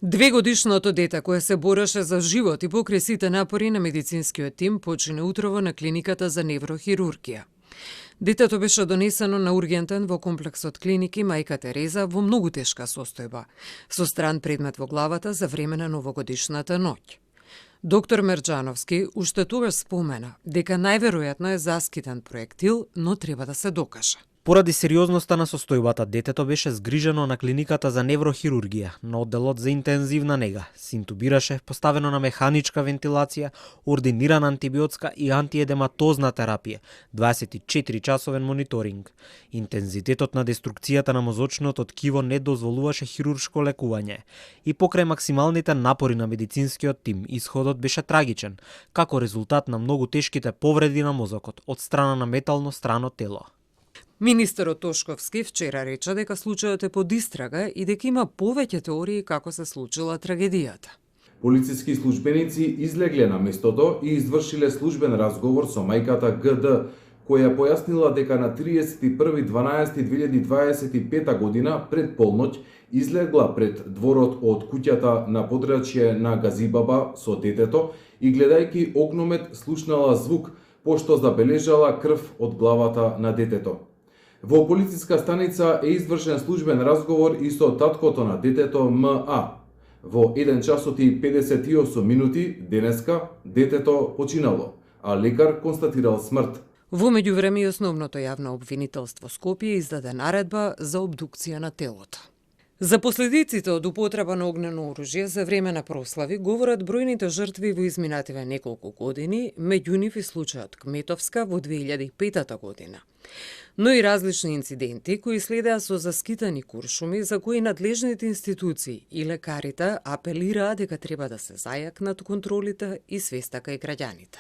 Двегодишното дете кое се бореше за живот и покрај сите напори на медицинскиот тим почине утрово на клиниката за неврохирургија. Детето беше донесено на ургентен во комплексот клиники Мајка Тереза во многу тешка состојба, со стран предмет во главата за време на новогодишната ноќ. Доктор Мерџановски уште тогаш спомена дека најверојатно е заскитен проектил, но треба да се докаже. Поради сериозноста на состојбата, детето беше згрижено на клиниката за неврохирургија, на одделот за интензивна нега. Се интубираше, поставено на механичка вентилација, ординирана антибиотска и антиедематозна терапија, 24-часовен мониторинг. Интензитетот на деструкцијата на мозочното ткиво не дозволуваше хируршко лекување. И покрај максималните напори на медицинскиот тим, исходот беше трагичен, како резултат на многу тешките повреди на мозокот од страна на метално страно тело. Министерот Тошковски вчера рече дека случајот е под истрага и дека има повеќе теории како се случила трагедијата. Полициски службеници излегле на местото и извршиле службен разговор со мајката ГД, која појаснила дека на 31.12.2025 година пред полноќ излегла пред дворот од куќата на подрачје на Газибаба со детето и гледајќи огномет слушнала звук, пошто забележала крв од главата на детето. Во полициска станица е извршен службен разговор и со таткото на детето МА. Во 1 часот и 58 минути денеска детето починало, а лекар констатирал смрт. Во меѓувреме и основното јавно обвинителство Скопје издаде наредба за обдукција на телото. За последиците од употреба на огнено оружје за време на прослави говорат бројните жртви во изминативе неколку години, меѓу нив и случајот Кметовска во 2005 година. Но и различни инциденти кои следеа со заскитани куршуми за кои надлежните институции и лекарите апелираа дека треба да се зајакнат контролите и свеста кај граѓаните.